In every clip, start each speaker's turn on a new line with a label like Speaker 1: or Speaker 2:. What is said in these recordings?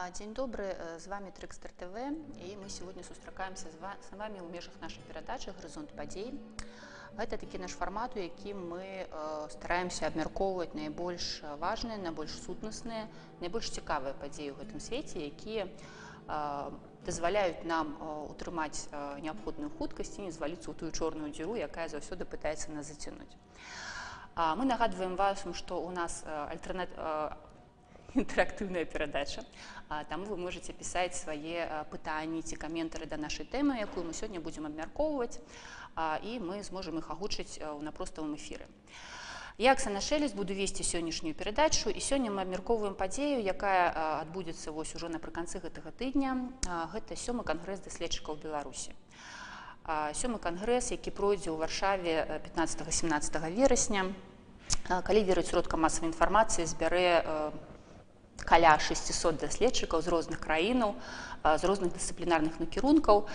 Speaker 1: Дзень добры, з вами Трыкстар ТВ, і мы сегодня сустракаемся з вами ў межах нашай перадачы «Гарызонт падзей». Гэта такі наш фармат, у якім мы стараемся абмяркоўваць найбольш важныя, найбольш сутнасныя, найбольш цікавыя падзеі ў гэтым свеце, якія дазваляюць нам утрымаць неабходную хуткасць і не зваліцца ў тую чорную дзіру, якая заўсёды пытаецца нас зацянуць. Мы нагадваем вам, што ў нас інтэрактыўная перадача. Таму вы можете пісаць свае пытанні ці каментары да нашай тэмы, якую мы сёння будзем абмяркоўваць, і мы зможам іх агучыць у напроставым эфіры. Я, Аксана Шэлест, буду весці сённяшнюю перадачу, і сёння мы абмяркоўваем падзею, якая адбудзецца вось ужо напрыканцы гэтага тыдня. Гэта сёмы кангрэс даследчыкаў Беларусі. Сёмы кангрэс, які пройдзе ў Варшаве 15-17 верасня. Калі верыць сродкам масавай інфармацыі, збярэ каля 600 даследчыкаў з розных краінаў, з розных дысцыплінарных накірункаў.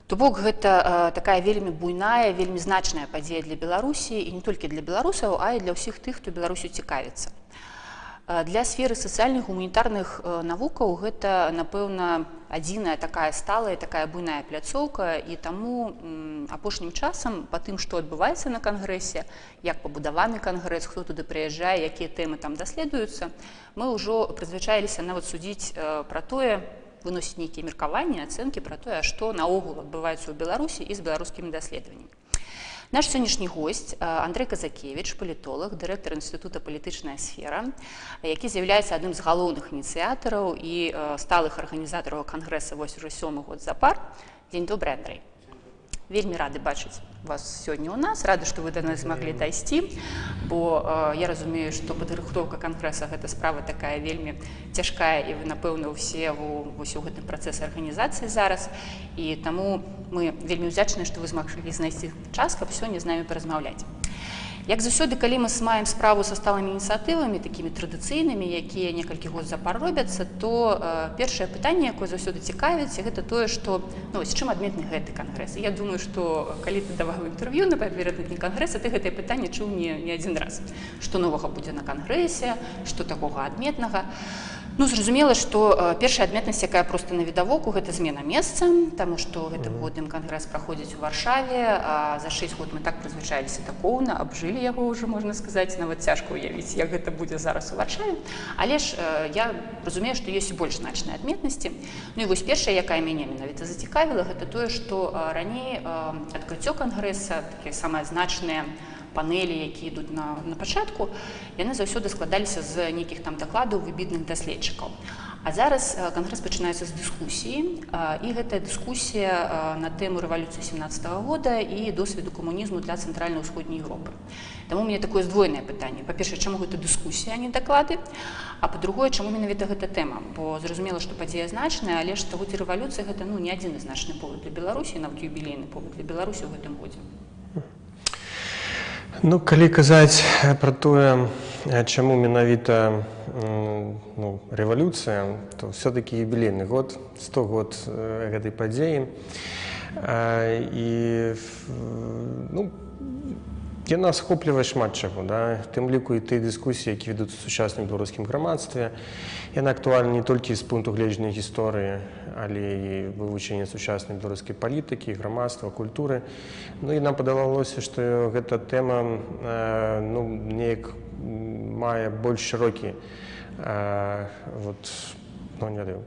Speaker 1: То бок гэта такая вельмі буйная, вельмі значная падзея для Беларусі, і не толькі для беларусаў, а і для ўсіх тых, хто Беларусю цікавіцца. Для сферы сацыяльных, гуманітарных навукаў гэта, напэўна, адзіная такая сталая, такая буйная пляцоўка, і таму апошнім часам па тым, што адбываецца на кангрэсе, як пабудаваны кангрэс, хто туды прыязджае, якія тэмы там даследуюцца, мы ўжо прызвычаіліся нават судзіць пра тое, выносіць нейкія меркаванні, ацэнкі пра тое, што наогул адбываецца ў Беларусі і з беларускімі даследаваннямі. Наш сённяшні госць Андрэй Казакевіч, палітолаг, дырэктар Інстытута «Палітычная сфера», які з'яўляецца адным з галоўных ініцыятараў і сталых арганізатараў кангрэса вось ужо сёмы год запар. Дзень добры, Андрэй. Вельмі рады бачыць вас сёння ў нас, рады, што вы да нас змаглі дайсці, бо я разумею, што падрыхтоўка кангрэса гэта справа такая вельмі цяжкая, і вы, напэўна, ўсе вось у гэтым працэсе арганізацыі зараз, і таму мы вельмі ўдзячныя, што вы змаглі знайсці час, каб сёння з намі паразмаўляць. Як заўсёды, калі мы маем справу са сталымі ініцыятывамі, такімі традыцыйнымі, якія некалькі год запар робяцца, то першае пытанне, якое заўсёды цікавіць, гэта тое, што, ну, вось, чым адметны гэты кангрэс. І я думаю, што калі ты даваў інтэрв'ю напярэдадні кангрэса, ты гэтае пытанне чуў не адзін раз. Што новага будзе на кангрэсе, што такога адметнага. Ну, зразумела, што першая адметнасць, якая проста на відавоку, гэта змена месца, таму што гэтым годам кангрэс праходзіць у Варшаве, а за 6 год мы так прызвычаіліся да Коўна, абжылі яго ўжо, можна сказаць, нават цяжка ўявіць, як гэта будзе зараз у Варшаве. Але ж я разумею, што ёсць і больш значныя адметнасці. Ну і вось першая, якая мяне менавіта зацікавіла, гэта тое, што раней адкрыццё кангрэса, такія самыя значныя панелі, якія ідуць на пачатку, яны заўсёды складаліся з нейкіх там дакладаў выбітных даследчыкаў. А зараз кангрэс пачынаецца з дыскусіі, і гэтая дыскусія на тэму рэвалюцыі 17 года і досведу камунізму для Цэнтральна-Ўсходняй Еўропы. Таму у мяне такое здвоенае пытанне. Па-першае, чаму гэта дыскусія, а не даклады? А па-другое, чаму менавіта гэта тэма? Бо зразумела, што падзея значная, але ж стагоддзе рэвалюцыі гэта, ну, не адзіны значны повод для Беларусі, нават юбілейны повод для Беларусі ў гэтым годзе.
Speaker 2: Ну, калі казаць пра тое, чаму менавіта, ну, рэвалюцыя, то все-таки юбілейны год, 100 год гэтай падзеі. І, ну, яна схоплівае шмат чаго, да? Тым ліку і тыя дыскусіі, які ведуцца ў сучасным беларускім грамадстве. Яна актуальна не толькі з пункту гледжання гісторыі, але і вывучэння сучаснай беларускай палітыкі, грамадства, культуры. Ну і нам падавалося, што гэта тэма, ну, неяк мае больш шырокі, вот, ну, не ведаю,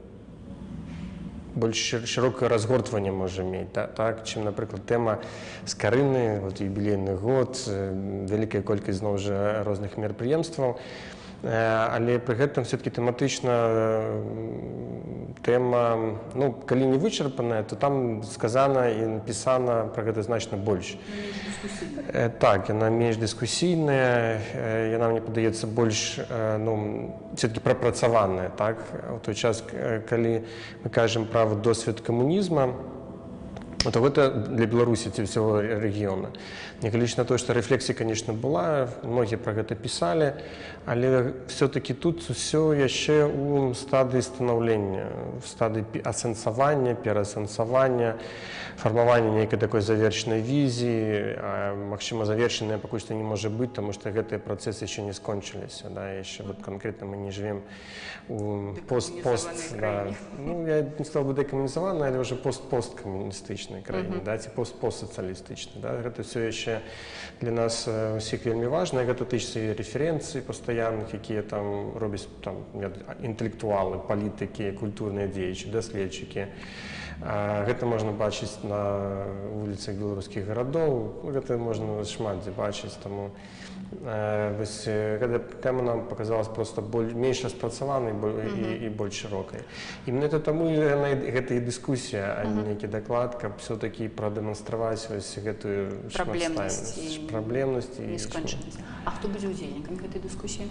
Speaker 2: больш шырокае разгортванне можа мець, да, так, чым, напрыклад, тэма Скарыны, вот, юбілейны год, вялікая колькасць зноў жа розных мерапрыемстваў. Але пры гэтым все-таки тэматычна тэма, ну, калі не вычарпаная, то там сказана і напісана пра гэта значна больш. Так, яна менш дыскусійная, яна, мне падаецца, больш, ну, все-таки прапрацаваная, так? У той час, калі мы кажам пра досвед камунізма, то гэта для Беларусі ці ўсяго рэгіёна. Нягледзячы на тое, што рэфлексія, конечно, была, многія пра гэта пісалі, але все-таки тут усё яшчэ ў стадыі станаўлення, в стадыі асэнсавання, пераасэнсавання, фармавання нейкай такой завершанай візіі, а, магчыма, завершаная пакуль што не можа быць, таму што гэтыя працэсы яшчэ не скончыліся, да, яшчэ вот канкрэтна мы не жывем у пост-пост,
Speaker 1: Дэкамунізаванай
Speaker 2: да,
Speaker 1: краіне.
Speaker 2: Ну, я не сказал бы дэкамунізаванай, але ўжо пост-посткамуністычнай краіне, да, ці пост-постсацыялістычнай, да, гэта ўсё яшчэ для нас усіх вельмі важна, і гэта тычыцца і рэферэнцый пастаянных, якія там робяць там, інтэлектуалы, палітыкі, культурныя дзеячы, даследчыкі. Гэта можна бачыць на вуліцах беларускіх гарадоў, гэта можна шмат дзе бачыць, таму вось, гэта тэма нам паказалась проста менш распрацаванай і больш шырокай. І менавіта таму яна гэта і дыскусія, а не нейкі даклад, каб все-таки прадэманстраваць вось гэтую
Speaker 1: Праблемнасць
Speaker 2: шматстайнасць,
Speaker 1: і
Speaker 2: праблемнасць і
Speaker 1: нескончанасць. А хто будзе ўдзельнікам гэтай дыскусіі?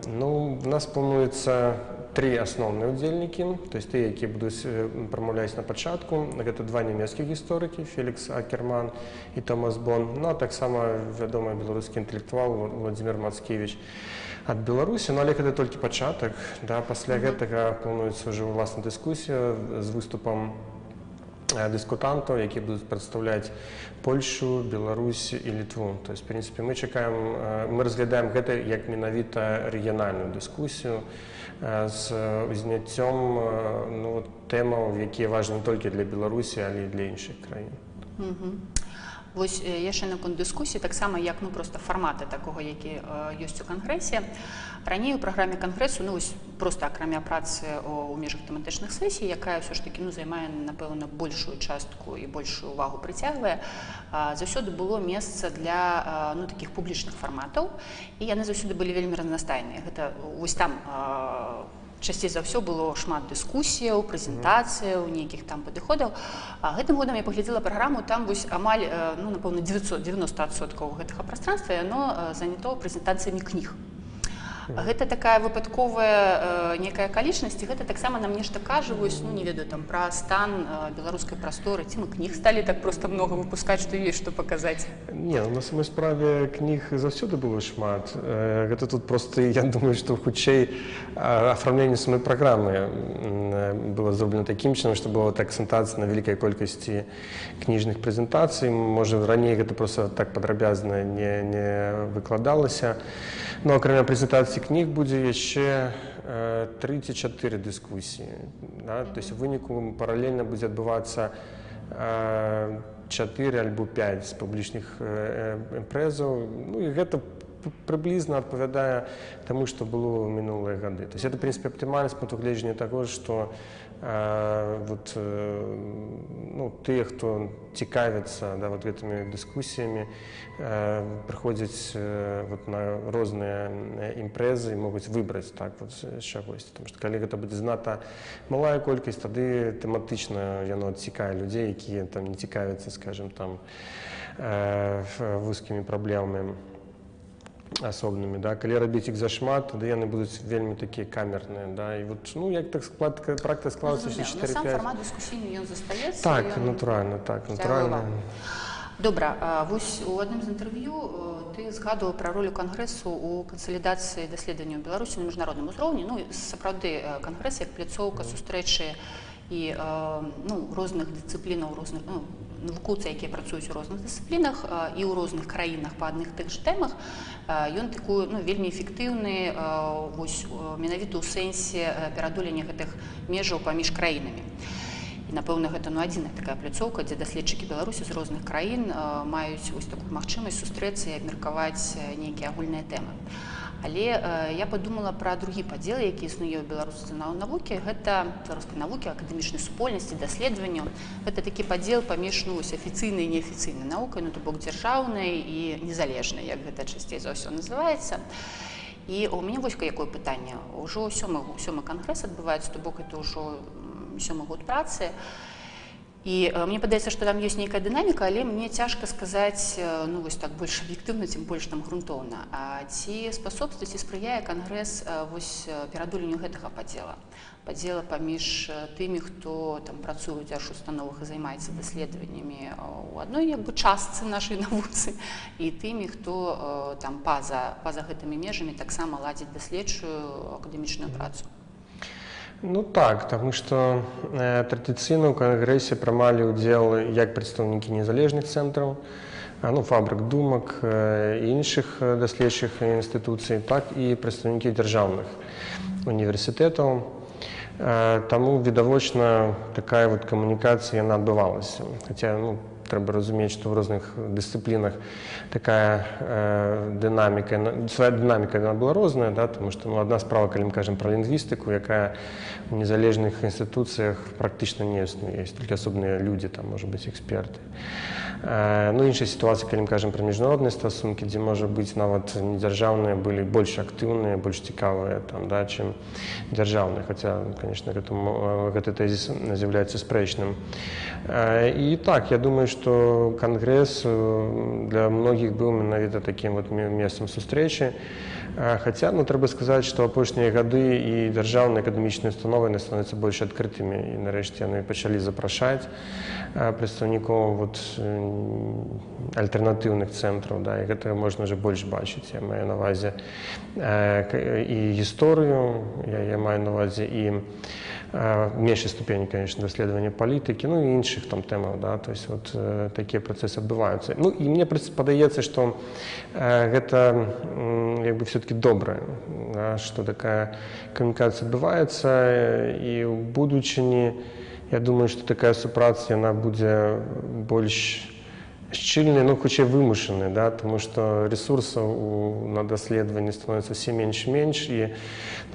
Speaker 2: Ну, у нас плануецца тры асноўныя ўдзельнікі, то есть тыя, якія будуць прамаўляць на пачатку. Гэта два нямецкіх гісторыкі, Фелікс Акерман і Томас Бон, ну, а таксама вядомы беларускі інтэлектуал Владзімир Мацкевич ад Беларусі. Ну, але гэта толькі пачатак, да, пасля гэтага плануецца ўжо ўласна дыскусія з выступам дыскутантаў, якія будуць прадстаўляць Польшу, Беларусь і Літву. То есть, в принципе, мы чакаем, мы разглядаем гэта як менавіта рэгіянальную дыскусію з узняццём, ну, тэмаў, якія важны не толькі для Беларусі, але і для іншых краін.
Speaker 1: Вось, яшчэ наконт дыскусіі, таксама як, ну, просто фармата такога, які ёсць у кангрэсе. Раней у праграме кангрэсу, ну, вось, просто акрамя працы ў межах тэматычных сесій, якая ўсё ж такі, ну, займае, напэўна, большую частку і большую увагу прыцягвае, заўсёды было месца для, ну, такіх публічных фарматаў, і яны заўсёды былі вельмі разнастайныя. Гэта вось там, часцей за ўсё было шмат дыскусіяў, прэзентацыяў, нейкіх там падыходаў. А гэтым годам я паглядзела праграму, там вось амаль, ну, напэўна, 90% гэтага прастранства яно занято прэзентацыямі кніг. Гэта такая выпадковая, некая акалічнасць, і гэта таксама нам нешта кажа, вось, ну, не ведаю, там, пра стан беларускай прасторы, ці мы кніг сталі так проста многа выпускаць, што ёсць што паказаць?
Speaker 2: Не, ну, на самой справе кніг заўсёды было шмат. Гэта тут проста, я думаю, што хутчэй, афармленне самой праграмы было зроблена такім чынам, што была так акцэнтацыя на вялікай колькасці кніжных прэзентацый. Можа, раней гэта проста так падрабязна не выкладалася. Но акрамя прэзентацыі кніг будзе яшчэ 3 ці 4 дыскусіі. Да? То есть у выніку паралельна будзе адбывацца 4 альбо 5 з публічных імпрэзаў. Ну, і гэта прыблізна адпавядае таму, што было ў мінулыя гады. То есть это, в принципе, аптымальна з пункту гледжання таго, што вот, ну, тыя, хто цікавіцца, да, вот гэтымі дыскусіямі, прыходзяць вот на розныя імпрэзы і могуць выбраць, так, вот, з чагосьці. Потому что калі гэта будзе занадта малая колькасць, тады тэматычна яно адсекае людзей, якія там не цікавяцца, скажем, там вузкімі праблемамі асобнымі, да. Калі рабіць іх зашмат, тады яны будуць вельмі такія камерныя, да. І вот, ну, як так склад, практыка склалася,
Speaker 1: Ну,
Speaker 2: што
Speaker 1: зразумела. Но сам
Speaker 2: 4-5.
Speaker 1: фармат дыскусійны, ён застаецца.
Speaker 2: Так,
Speaker 1: ён
Speaker 2: натуральна, так,
Speaker 1: цягае
Speaker 2: натуральна.
Speaker 1: Увагу. Добра, вось у адным з інтэрв'ю ты згадваў пра ролю кангрэсу ў кансалідацыі даследаванняў Беларусі на міжнародным узроўні. Ну, і сапраўды, кангрэс як пляцоўка сустрэчы і ну, розных дысцыплінаў, розных, ну, навукоўцы, якія працуюць у розных дысцыплінах і ў розных краінах па адных тых жа тэмах, ён такую, ну, вельмі эфектыўны, вось, менавіта ў сэнсе перадолення гэтых межаў паміж краінамі. І, напэўна, гэта, ну, адзіная такая пляцоўка, дзе даследчыкі Беларусі з розных краін маюць вось такую магчымасць сустрэцца і абмеркаваць нейкія агульныя тэмы. Але я падумала пра другі падзел, які існуе ў беларускай навукі, гэта беларускай навукі, акадэмічнай супольнасці, даследаванняў. Гэта такі падзел паміж, ну, вось, афіцыйнай і неафіцыйнай навукай, ну, то бок дзяржаўнай і незалежнай, як гэта часцей за ўсё называецца. І у мяне вось якое пытанне. Ужо сёмы кангрэс адбываецца, то бок это ўжо сёмы год працы. І мне падаецца, што там ёсць нейкая дынаміка, але мне цяжка сказаць, ну, вось так больш аб'ектыўна, тым больш там грунтоўна. А ці спасобствуе, ці спрыяе кангрэс вось перадоленню гэтага падзела? Падзела паміж тымі, хто там працуе ў дзяржустановах і займаецца даследаваннямі ў адной як бы частцы нашай навуцы, і тымі, хто там па-за гэтымі межамі таксама ладзіць даследчую акадэмічную працу.
Speaker 2: Ну так, таму што традыцыйна ў кангрэсе прымалі ўдзел як прадстаўнікі незалежных цэнтраў, ну, фабрык думак, і іншых даследчых інстытуцый, так і прадстаўнікі дзяржаўных універсітэтаў. Таму відавочна, такая вот камунікацыя, яна адбывалася. Хаця, ну, трэба разумець, што ў розных дысцыплінах такая дынаміка, свая дынаміка, яна была розная, да, тому што, ну, адна справа, калі мы кажам пра лінгвістыку, якая ў незалежных інстытуцыях практычна не існуе, ёсць толькі асобныя людзі, там, можа быць, эксперты. Ну, іншая сітуацыя, калі мы кажам пра міжнародныя стасункі, дзе, можа быць, нават недзяржаўныя былі больш актыўныя, больш цікавыя, там, да, чым дзяржаўныя, хаця, конечно, гэты тэзіс з'яўляецца спрэчным. І так, я думаю, што кангрэс для многіх быў менавіта такім вот месцам сустрэчы. Хаця, ну, трэба сказаць, што апошнія гады і дзяржаўныя акадэмічныя установы, яны становяцца больш адкрытымі, і нарэшце яны пачалі запрашаць прадстаўнікоў вот, альтэрнатыўных цэнтраў, да, і гэта можна ўжо больш бачыць. Я маю на ўвазе і гісторыю, я маю на ўвазе і в меншай ступені, конечно, даследаванне палітыкі, ну, і іншых там тэмаў, да, то есть вот, такія працэсы адбываюцца. Ну, і мне падаецца, што гэта, як бы все-таки добра, да, што такая камунікацыя адбываецца, і ў будучыні, я думаю, што такая супраца, яна будзе больш шчыльнай, ну, хутчэй вымушанай, да, тому што рэсурсаў на даследаванне становіцца все менш і менш, і,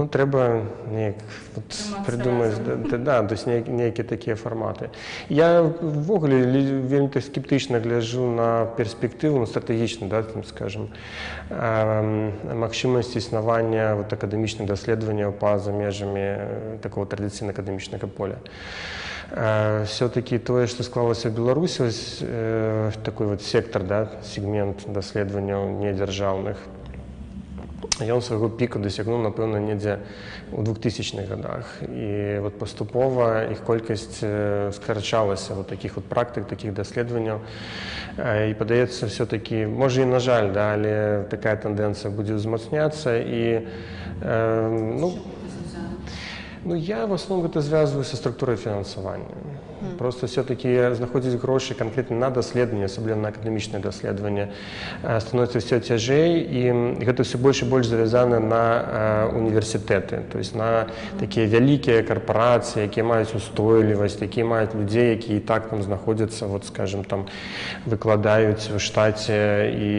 Speaker 2: ну, трэба неяк вот
Speaker 1: Трымацца
Speaker 2: прыдумаць,
Speaker 1: разам.
Speaker 2: Да, то есть нейкія такія фарматы. Я ўвогуле вельмі так скептычна гляджу на перспектыву, ну, стратэгічна, да, там, скажем, магчымасць існавання вот акадэмічных даследаванняў па-за межамі такого традыцыйна акадэмічнага поля. Все-таки тое, што склалася ў Беларусі, вось, такой вот сектор, да, сегмент даследаванняў недзяржаўных, ён свайго піку дасягнуў, напэўна, недзе ў 2000-х годах. І вот паступова іх колькасць скарачалася, вот такіх вот практык, такіх даследаванняў. І падаецца, все-таки, можа і на жаль, да, але такая тэндэнцыя будзе ўзмацняцца. І, ну, я в основном гэта звязваю са структурай фінансавання. Просто все-таки знаходзіць грошы канкрэтна на даследаванне, асабліва на акадэмічнае даследаванне, становіцца ўсё цяжэй, і гэта ўсё больш і больш завязана на універсітэты, то есть на такія вялікія карпарацыі, якія маюць устойлівасць, якія маюць людзей, якія і так там знаходзяцца, вот, скажем, там выкладаюць у штаце і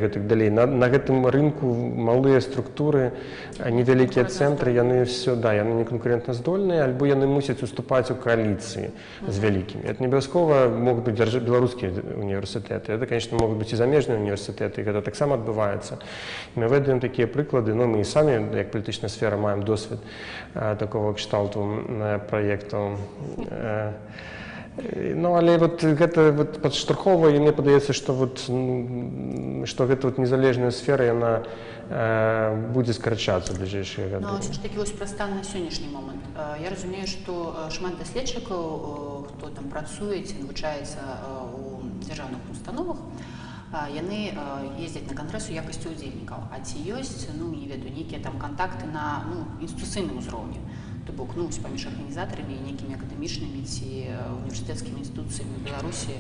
Speaker 2: гэтак далей. На гэтым рынку малыя структуры, невялікія цэнтры, яны все, да, яны не канкурэнтназдольныя, альбо яны мусяць уступаць у кааліцыі з вялікімі. Это не абавязкова могуць быць беларускія універсітэты, это, конечно, могуць быць і замежныя універсітэты, гэта таксама адбываецца. Мы ведаем такія прыклады, ну, мы і самі, як палітычная сфера, маем досвед такого кшталту праектаў. Ну, але вот гэта вот падштурхова, і мне падаецца, што вот, што гэта вот незалежная сфера, яна будзе скарачацца ў бліжэйшыя гады.
Speaker 1: Ну, а ўсё ж такі вось пра стан на сённяшні момант. Я разумею, што шмат даследчыкаў, хто там працуе ці навучаецца у дзяржаўных установах, яны ездзяць на кангрэс у якасці ўдзельнікаў. А ці ёсць, ну, не ведаю, нейкія там кантакты на, ну, інстытуцыйным узроўні? То бок, ну, паміж арганізатарамі і нейкімі акадэмічнымі ці універсітэцкімі інстытуцыямі Беларусі,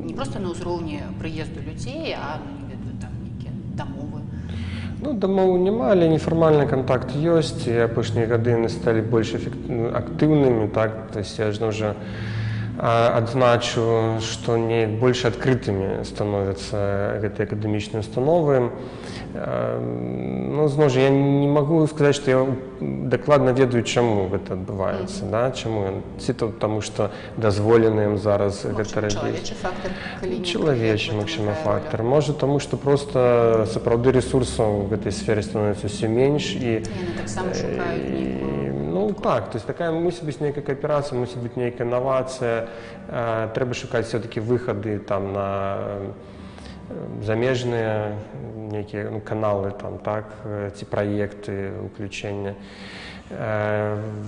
Speaker 1: не проста на ўзроўні прыезду людзей, а, ну, не ведаю, там нейкія дамовы.
Speaker 2: Ну, дамоў няма, але нефармальны кантакт ёсць, і апошнія гады яны сталі больш актыўнымі, так, то есть я ж уже адзначу, што не больш адкрытымі становяцца гэтыя акадэмічныя установы. Ну, зноў жа, я не магу сказаць, што я дакладна ведаю, чаму гэта адбываецца, да? Чаму? Ці то таму, што дазволена ім зараз гэта рабіць.
Speaker 1: Чалавечы фактар, калі не
Speaker 2: Чалавечы,
Speaker 1: в этом
Speaker 2: магчыма,
Speaker 1: играе ролю.
Speaker 2: Фактар. Можа, таму, што проста сапраўды рэсурсаў у гэтай сферы становіцца ўсё менш і
Speaker 1: Яны таксама шукаюць нейкую
Speaker 2: Ну так, то есть такая мусіць быць нейкая кааперацыя, мусіць быць нейкая інавацыя, трэба шукаць все-таки выхады там на замежныя нейкія, ну, каналы там, так, ці праекты ўключэння.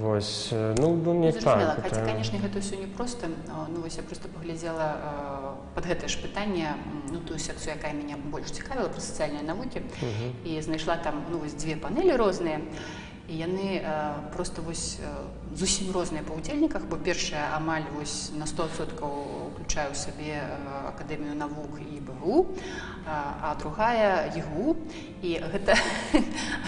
Speaker 2: Вось, ну, не
Speaker 1: Зразумела,
Speaker 2: так.
Speaker 1: хаця, конечно, гэта ўсё непросто. Ну, вось я просто паглядзела пад гэтае ж пытанне, ну, тую секцыю, якая мяне больш цікавіла, пра сацыяльныя навукі, і знайшла там, ну, вось дзве панелі розныя, і яны просто вось зусім розныя па ўдзельніках, бо першая амаль вось на 100% уключае ў сабе Акадэмію навук і БГУ, а другая ЕГУ, і гэта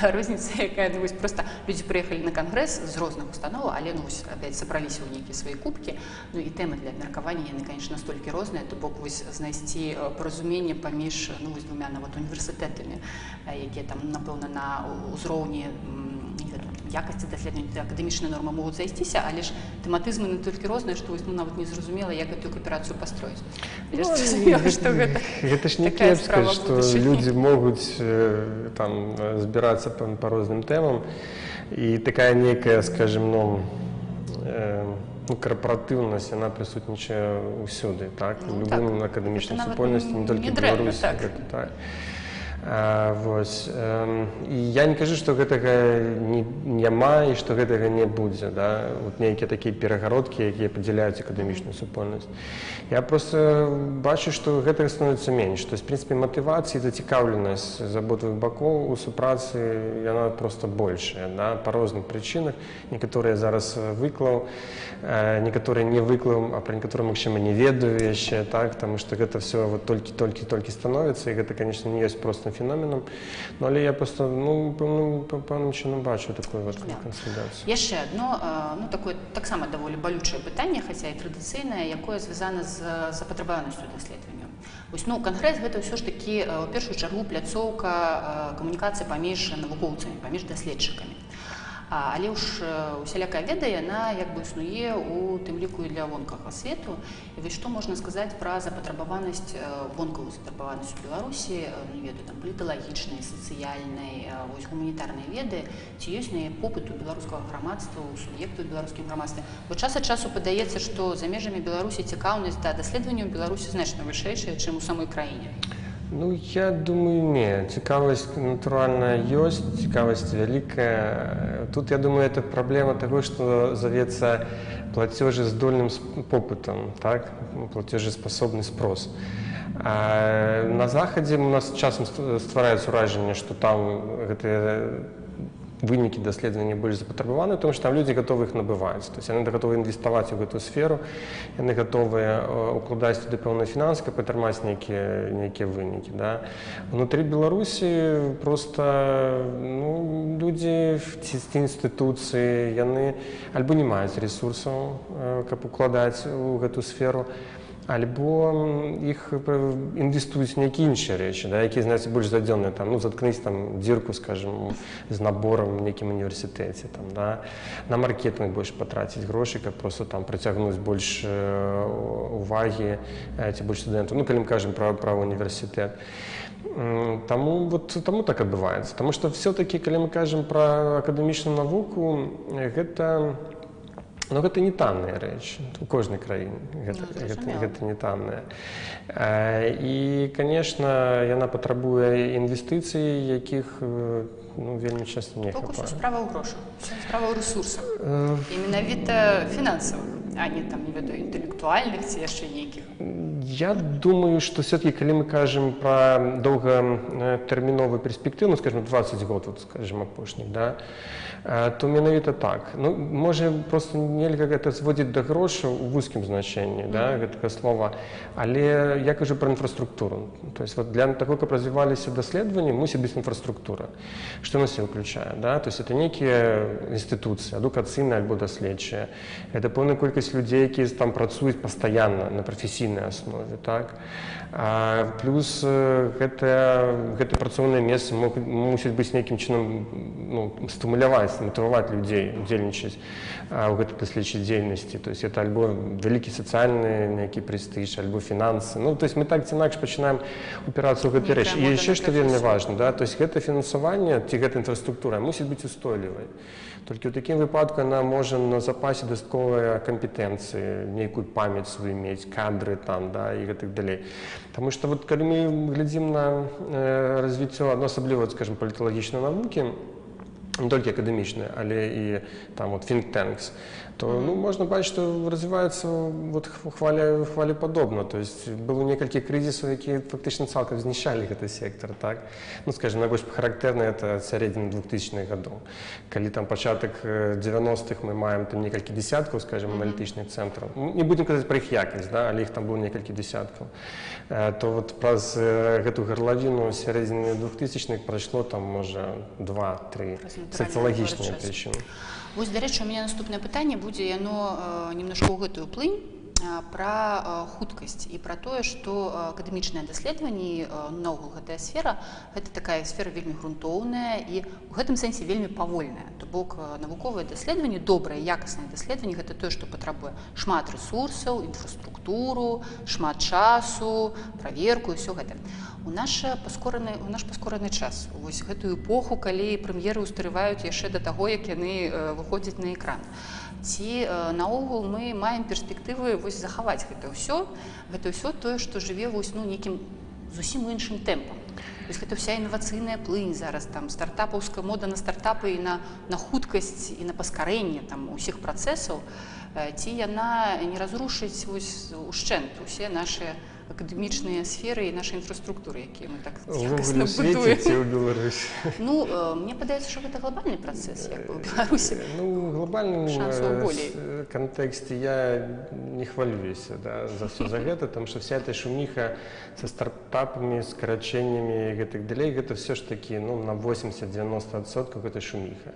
Speaker 1: розніца, якая, ну, вось просто людзі прыехалі на кангрэс з розных устаноў, але, ну, вось, опять сабраліся ў нейкія свае кубкі, ну і тэмы для абмеркавання яны, конечно, настолькі розныя, то бок вось знайсці паразуменне паміж, ну, вось двумя нават універсітэтамі, якія там, напэўна, на ўзроўні, не ведаю, якасці даследавання, акадэмічныя нормы могуць зайсціся, але ж тэматызмы настолькі розныя, што вось, ну, нават не зразумела, як гэтую кааперацыю пастроіць. Я ж
Speaker 2: Ну,
Speaker 1: зразумела, што гэта
Speaker 2: гэта ж не
Speaker 1: такая
Speaker 2: кепска,
Speaker 1: справа
Speaker 2: што
Speaker 1: будучыні.
Speaker 2: людзі могуць там збірацца па розным тэмам, і такая некая, скажем, ну, карпаратыўнасць, яна прысутнічае ўсюды, так?
Speaker 1: Ну,
Speaker 2: У любым
Speaker 1: так.
Speaker 2: акадэмічнай
Speaker 1: Гэта нават
Speaker 2: супольнасці, не толькі
Speaker 1: не дрэнна,
Speaker 2: Беларусі,
Speaker 1: так.
Speaker 2: гэта так. Вось, і я не кажу, што гэтага няма і што гэтага не будзе, да? Вот нейкія такія перагародкі, якія падзяляюць акадэмічную супольнасць. Я просто бачу, што гэтага становіцца менш. То есть, в принципе, матывацыя і зацікаўленасць з абодвух бакоў у супрацы, яна просто большая, да? Па розных прычынах. Некаторыя зараз выклаў, некаторыя не выклаў, а пра некаторыя, магчыма, не ведаю яшчэ, так? Таму што гэта всё вот толькі-толькі-толькі становіцца, і гэта, конечно, не ёсць простым феноменам. Ну, але я просто, ну, пэўным чынам бачу такую вот
Speaker 1: Зразумела.
Speaker 2: кансалідацыю.
Speaker 1: Яшчэ адно, ну, такое таксама даволі балючае пытанне, хаця і традыцыйнае, якое звязана з запатрабаванасцю даследаванняў. Вось, ну, кангрэс гэта ўсё ж такі, у першую чаргу пляцоўка камунікацыі паміж навукоўцамі, паміж даследчыкамі. Але ўж усялякая веда, яна як бы існуе у тым ліку і для вонкавага свету. І вось што можна сказаць пра запатрабаванасць, вонкавую запатрабаванасць у Беларусі, не ведаю, там, паліталагічнай, сацыяльнай, вось гуманітарнай веды, ці ёсць на яе попыт у беларускага грамадства, у суб'ектаў у беларускім грамадстве? Бо час ад часу падаецца, што за межамі Беларусі цікаўнасць да даследавання ў Беларусі значна вышэйшая, чым у самой краіне.
Speaker 2: Ну, я думаю, не. Цікавасць, натуральна, ёсць, цікавасць вялікая. Тут, я думаю, это праблема таго, што завецца плацежаздольным попытам, так? Плацежаспасобны спрос. А на Захадзе у нас часам ствараецца ўражанне, што там гэтыя вынікі даследавання больш запатрабаваны, тому что там людзі гатовы іх набываць, то есть яны гатовы інвеставаць у гэтую сферу, яны гатовыя укладаць туды пэўныя фінансы, каб атрымаць нейкія вынікі, да. Унутры Беларусі просто, ну, людзі ці інстытуцыі, яны альбо не маюць ресурсаў, каб укладаць у гэту сферу, альбо іх інвестуюць нейкія іншыя рэчы, да, якія, знаеце, больш задзённыя, там, ну, заткнуць там дзірку, скажем, з наборам в нейкім універсітэце, там, да, на маркетынг больш патраціць грошы, каб просто там прыцягнуць больш увагі ці больш студэнтаў, ну, калі мы кажам пра універсітэт. Таму, вот, таму так адбываецца. Таму што все-таки, калі мы кажам пра акадэмічную навуку, гэта, ну, гэта не танная рэч у кожнай краіне. Гэта,
Speaker 1: Ну,
Speaker 2: гэта,
Speaker 1: зразумела.
Speaker 2: гэта не танная. І, конечно, яна патрабуе інвестыцый, якіх ну, вельмі часта не
Speaker 1: Толькі ўсё
Speaker 2: хапае.
Speaker 1: справа ў грошах, усё справа ў рэсурсах. І менавіта фінансавых, а не там, не ведаю, інтэлектуальных ці яшчэ нейкіх.
Speaker 2: Я думаю, што все-таки, калі мы кажам пра доўгатэрміновую перспектыву, ну, скажем, 20 год, вот, скажем, апошніх, да, то менавіта так. Ну, можа, просто нельга гэта зводзіць да грошаў у вузкім значэнні, да, гэтага слова, але я кажу пра інфраструктуру. То есть вот для таго, каб развіваліся даследаванні, мусіць быць інфраструктура. Што яна себе ўключае, да? То есть это нейкія інстытуцыі, адукацыйныя альбо даследчыя. Это пэўная колькасць людзей, якія там працуюць пастаянна на прафесійнай аснове, так? Плюс гэта працоўныя месцы мусяць быць нейкім чынам, ну, стымуляваць, матываваць людзей удзельнічаць ў гэтай даследчай дзейнасці. То есть это альбо вялікі сацыяльны нейкі прэстыж, альбо фінансы. Ну, то есть мы так ці інакш пачынаем упірацца ў гэты
Speaker 1: Нейкая
Speaker 2: рэчы. І
Speaker 1: мода
Speaker 2: яшчэ
Speaker 1: на
Speaker 2: што вельмі
Speaker 1: прафесію.
Speaker 2: важна, да? То есть гэта фінансаванне ці гэта інфраструктура мусіць быць устойлівай. Толькі ў такім выпадку яна можа на запасе дастатковыя кампетэнцыі, нейкую памяць сваю мець, кадры там, да, і гэтак далей. Таму што вот, калі мы глядзім на развіццё, ну, асабліва, скажем, паліталагічнай навукі, не толькі акадэмічнай, але і там вот think tanks, то, ну, можна бачыць, што развіваецца вот хвалепадобна. То есть было некалькі крызісаў, якія фактычна цалкам знішчалі гэты сектар, так? Ну, скажем, найбольш характэрна это сярэдзіна 2000-х гадоў. Калі там пачатак 90-х мы маем там некалькі десяткаў, скажем, аналітычных цэнтраў. Ну, не будем казаць пра іх якасць, да, але іх там было некалькі десяткаў. То вот праз гэту гарлавіну сярэдзіны 2000-х прайшло там, можа, два-тры
Speaker 1: Праз натуральную
Speaker 2: сацыялагічныя
Speaker 1: творчасць.
Speaker 2: прычыны.
Speaker 1: Вось, дарэчы, у мяне наступнае пытанне будзе, яно немножко ў гэтую плынь, пра хуткасць і пра тое, што акадэмічнае даследаванне, наогул гэтая сфера, гэта такая сфера вельмі грунтоўная і ў гэтым сэнсе вельмі павольная. То бок навуковае даследаванне, добрае, якаснае даследаванне, гэта тое, што патрабуе шмат рэсурсаў, інфраструктуру, шмат часу, праверку і ўсё гэта. У наш паскораны час, вось гэтую эпоху, калі прэм'еры ўстарываюць яшчэ да таго, як яны выходзяць на экран. Ці наогул мы маем перспектывы вось захаваць гэта ўсё, гэта ўсё тое, што жыве вось, ну, нейкім зусім іншым тэмпам. То есть гэта вся інавацыйная плынь зараз, там стартапаўская мода на стартапы і на хуткасць і на паскарэнне там усіх працэсаў, ці яна не разрушыць вось ушчэнт усе наши акадэмічныя сферы і нашы інфраструктуры, якія мы так
Speaker 2: Увогуле
Speaker 1: якасна
Speaker 2: у свеце
Speaker 1: будуем.
Speaker 2: ці ў Беларусі?
Speaker 1: Ну, мне падаецца, што гэта глобальны працэс, як бы ў Беларусі.
Speaker 2: Ну, у глобальным
Speaker 1: Шансаў болей.
Speaker 2: кантэксце я не хвалююся, да, за всё за гэта, потому что вся эта шумиха со стартапами, скарачэннямі і гэтак далей, гэта всё ж таки, ну, на 80-90 адсоткаў гэта шумиха.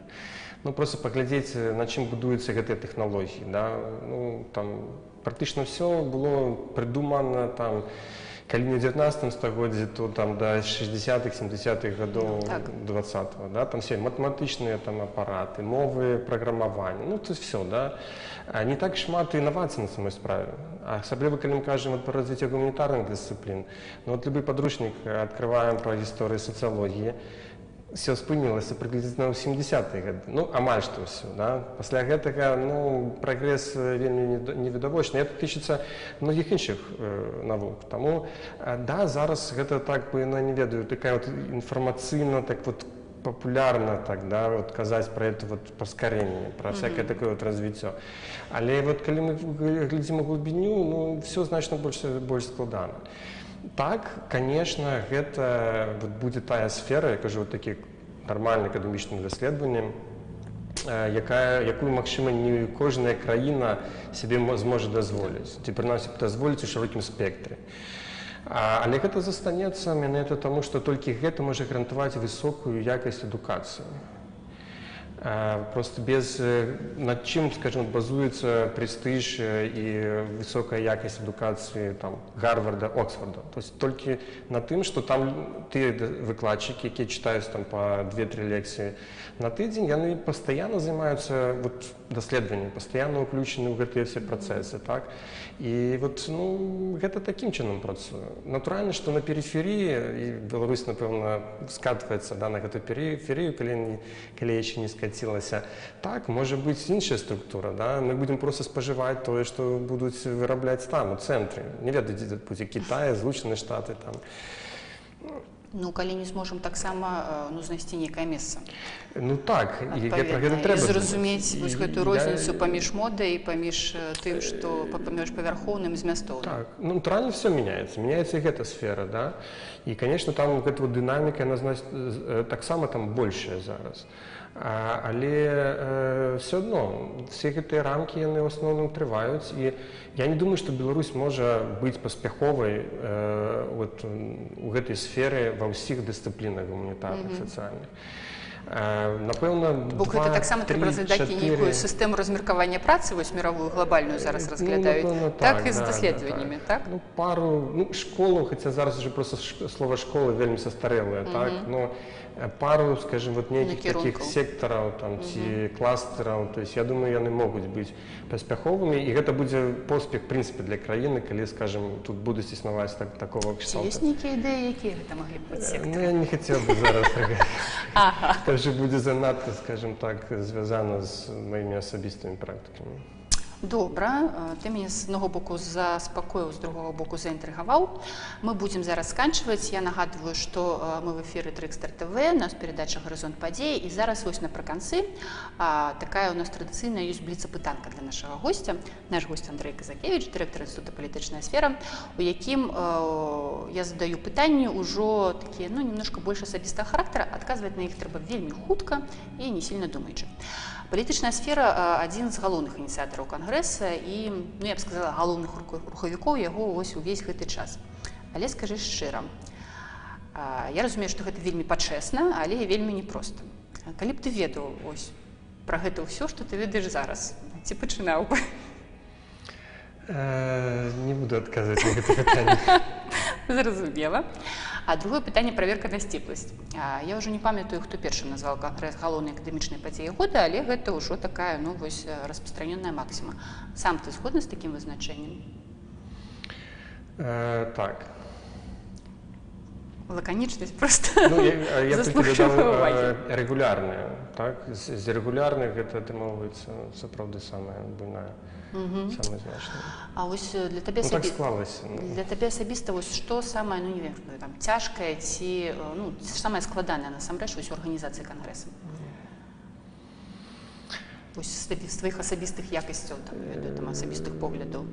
Speaker 2: Ну, просто паглядзець, на чым будуюцца гэтыя тэхналогіі, да? Ну, там практычна всё было прыдумана там, калі не ў 19 стагоддзі, то там да 60-х, 70-х гадоў
Speaker 1: Ну, так.
Speaker 2: 20-го, да? Там все матэматычныя там апараты, мовы праграмавання, ну, то есть всё, да? А не так шмат інавацый на самой справе. Асабліва, калі мы кажам вот, пра развіццё гуманітарных дысцыплін. Ну, вот любы падручнік открываем пра гісторыю сацыялогіі, всё спынілася прыблізна ў 70-е гады. Ну, амаль што ўсё, да? Пасля гэтага, ну, прагрэс вельмі невідавочны. Это тычыцца многіх іншых навук. Таму, да, зараз гэта так бы, ну, не ведаю, такая вот інфармацыйна, так вот популярна так, да, вот казаць про это вот паскарэнне, про всякое такое вот развіццё. Але вот калі мы глядзім у глыбіню, ну, всё значна больш складана. Так, конечно, гэта вот будзе тая сфера, я кажу, вот такі нармальным акадэмічным даследаваннем, якую, магчыма, не кожная краіна сябе зможа дазволіць, ці прынамсі дазволіць у шырокім спектры. Але гэта застанецца менавіта таму, што толькі гэта можа гарантаваць высокую якасць адукацыі. Просто без над чым, скажем, базуецца прэстыж і высокая якасць адукацыі там Гарварда, Оксфорда. То есть толькі на тым, што там тыя выкладчыкі, якія чытаюць там па 2-3 лекцыі на тыдзень, яны пастаянна займаюцца вот даследаваннем, пастаянна ўключаны ў гэтыя все працэсы, так? І вот, ну, гэта такім чынам працуе. Натуральна, што на перыферыі, і Беларусь, напэўна, скатваецца, да, на гэтую перыферыю, калі яшчэ не скацілася. Так, можа быць іншая структура, да? Мы будзем проста спажываць тое, што будуць вырабляць там, у цэнтры. Не ведаю, дзе будзе Кітай, Злучаныя Штаты там.
Speaker 1: Ну, калі не зможам таксама, ну, знайсці нейкае месца.
Speaker 2: Ну так, і пра гэта
Speaker 1: Адпаведна, і
Speaker 2: трэба
Speaker 1: зразумець
Speaker 2: думаць.
Speaker 1: вось
Speaker 2: І
Speaker 1: гэтую розніцу паміж модай, паміж тым, што паміж павярхоўным і змястоўным.
Speaker 2: Так, ну, натуральна, все меняется, меняется і гэта сфера, да. І, конечно, там гэта вот дынаміка, яна таксама там большая зараз. Але все адно, все гэтыя рамкі, яны ў асноўным трываюць, і я не думаю, што Беларусь можа быць паспяховай вот, у гэтай сферы ва ўсіх дысцыплінах гуманітарных, сацыяльных. Напэўна,
Speaker 1: Бо гэта
Speaker 2: два,
Speaker 1: таксама трэба
Speaker 2: тры,
Speaker 1: разглядаць
Speaker 2: чатыры.
Speaker 1: нейкую сістэму размеркавання працы, вось мировую, глобальную зараз разглядаюць.
Speaker 2: Ну, напэўна,
Speaker 1: так,
Speaker 2: так,
Speaker 1: і з
Speaker 2: да,
Speaker 1: даследаваннямі,
Speaker 2: да,
Speaker 1: так?
Speaker 2: Ну, пару, ну, школу, хаця зараз уже просто слово школа вельмі састарэлае, так, но пару, скажем, вот нейкіх такіх
Speaker 1: Накірункаў.
Speaker 2: сектараў там ці кластэраў, то есть я думаю, яны могуць быць паспяховымі, і гэта будзе поспех, в прынцыпе, для краіны, калі, скажем, тут будуць існаваць такого
Speaker 1: Ці
Speaker 2: кшталту.
Speaker 1: ёсць нейкія ідэі, якія гэта маглі б быць
Speaker 2: Ну,
Speaker 1: сектары?
Speaker 2: я не хацеў бы зараз пра гэта. Гэта ўжо будзе занадта, скажем так, звязана з маімі асабістымі практыкамі.
Speaker 1: Добра, ты мяне з аднаго боку заспакоіў, з другога боку заінтрыгаваў. Мы будзем зараз сканчваць. Я нагадваю, што мы в эфіры Трыкстар ТВ, у нас перадача «Гарызонт падзей», і зараз вось напрыканцы, такая у нас традыцыйная ёсць бліцапытанка для нашага госця. Наш гость Андрэй Казакевіч, дырэктар Інстытута «Палітычная сфера», у якім я задаю пытанні ўжо такія, ну, немножко больш асабістага характара, адказваць на іх трэба вельмі хутка і не сильно думаючы. «Палітычная сфера» адзін з галоўных ініцыятараў кангрэса і, ну, я б сказала, галоўных рухавікоў яго вось увесь гэты час. Але скажы шчыра, я разумею, што гэта вельмі пачэсна, але і вельмі непроста. А калі б ты ведаў ось пра гэта ўсё, што ты ведаеш зараз, ці пачынаў бы?
Speaker 2: Не буду адказваць на гэта пытанне.
Speaker 1: Зразумела. А другое пытанне — праверка на сціпласць. Я ўжо не памятаю, хто першым назваў кангрэс галоўнай акадэмічнай падзеяй года, але гэта ўжо такая, ну, вось, распространённая максіма. Сам ты згодны з такім вызначэннем?
Speaker 2: Так.
Speaker 1: Лаканічнасць просто
Speaker 2: Ну, я толькі
Speaker 1: заслужыла
Speaker 2: дадам,
Speaker 1: увагі.
Speaker 2: Рэгулярная, так? З рэгулярных гэта атрымоўваецца сапраўды самая буйная, самая значная.
Speaker 1: А вось для табе
Speaker 2: Ну, так склалася, ну.
Speaker 1: Для табе асабіста вось што самае, ну, не ведаю, там, цяжкае ці, ну, самае складанае насамрэч вось у арганізацыі кангрэса? Вось з тваіх асабістых якасцяў, там, не ведаю, там, асабістых поглядаў.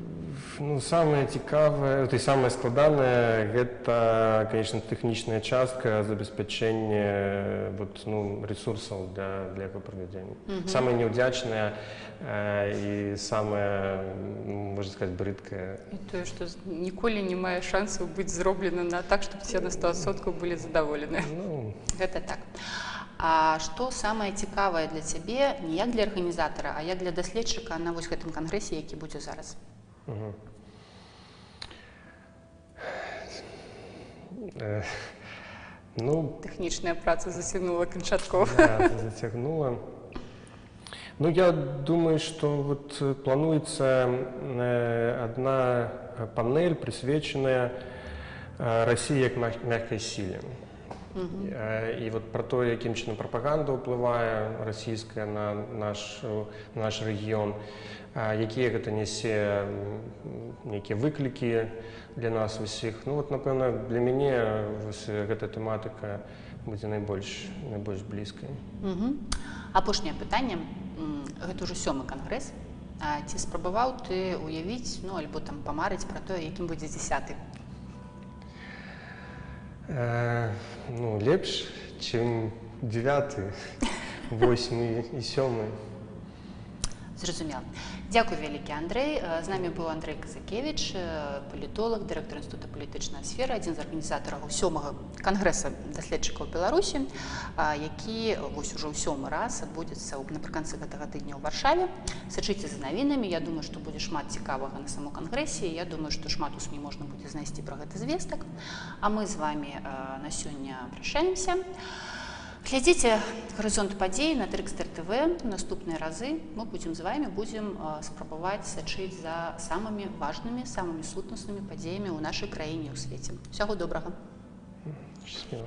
Speaker 2: Ну, самае цікавае, то есть самае складанае, гэта, конечно, тэхнічная частка забеспячэння вот, ну, рэсурсаў для яго правядзення. Самае няўдзячнае і самае, можна сказаць, брыдкае.
Speaker 1: І тое, што ніколі не мае шансаў быць зроблена на так, чтоб все на 100% былі задаволены.
Speaker 2: Ну,
Speaker 1: Гэта так. А што самае цікавае для цябе не як для арганізатара, а як для даследчыка на вось гэтым кангрэсе, які будзе зараз? Тэхнічная праца зацягнула канчаткова.
Speaker 2: Да, зацягнула. Ну, я думаю, што вот плануецца одна панель, прысвечаная Расіі як мягкай сіле. І вот про то, якім чынам прапаганда ўплывае расійская на наш рэгіён, якія гэта нясе, нейкія выклікі для нас усіх. Ну, вот, напэўна, для мяне вось гэта тэматыка будзе найбольш блізкай.
Speaker 1: Апошняе пытанне. Гэта ўжо сёмы кангрэс. А ці спрабаваў ты уявіць, ну, альбо там памарыць пра тое, якім будзе 10-ы?
Speaker 2: Ну, лепш, чым 9, 8 і 7.
Speaker 1: Зразумела. Дзякуй вялікі, Андрэй. З намі быў Андрэй Казакевіч, палітолаг, дырэктар Інстытута «Палітычная сфера», адзін з арганізатараў сёмага кангрэса даследчыкаў Беларусі, які вось ужо ў сёмы раз адбудзецца напрыканцы гэтага тыдня ў Варшаве. Сачыце за навінамі. Я думаю, што будзе шмат цікавага на самом кангрэсе. Я думаю, што шмат у СМІ можна будзе знайсці пра гэта звестак. А мы з вами на сёння прощаемся. Глядзіце «Гарызонт падзей» на Трыкстер ТВ. Наступныя разы мы будзем з вами будзем спрабаваць сачыць за самымі важнымі, самымі сутнаснымі падзеямі ў нашай краіне, ў свеце. Усяго добрага.
Speaker 2: Счастливо.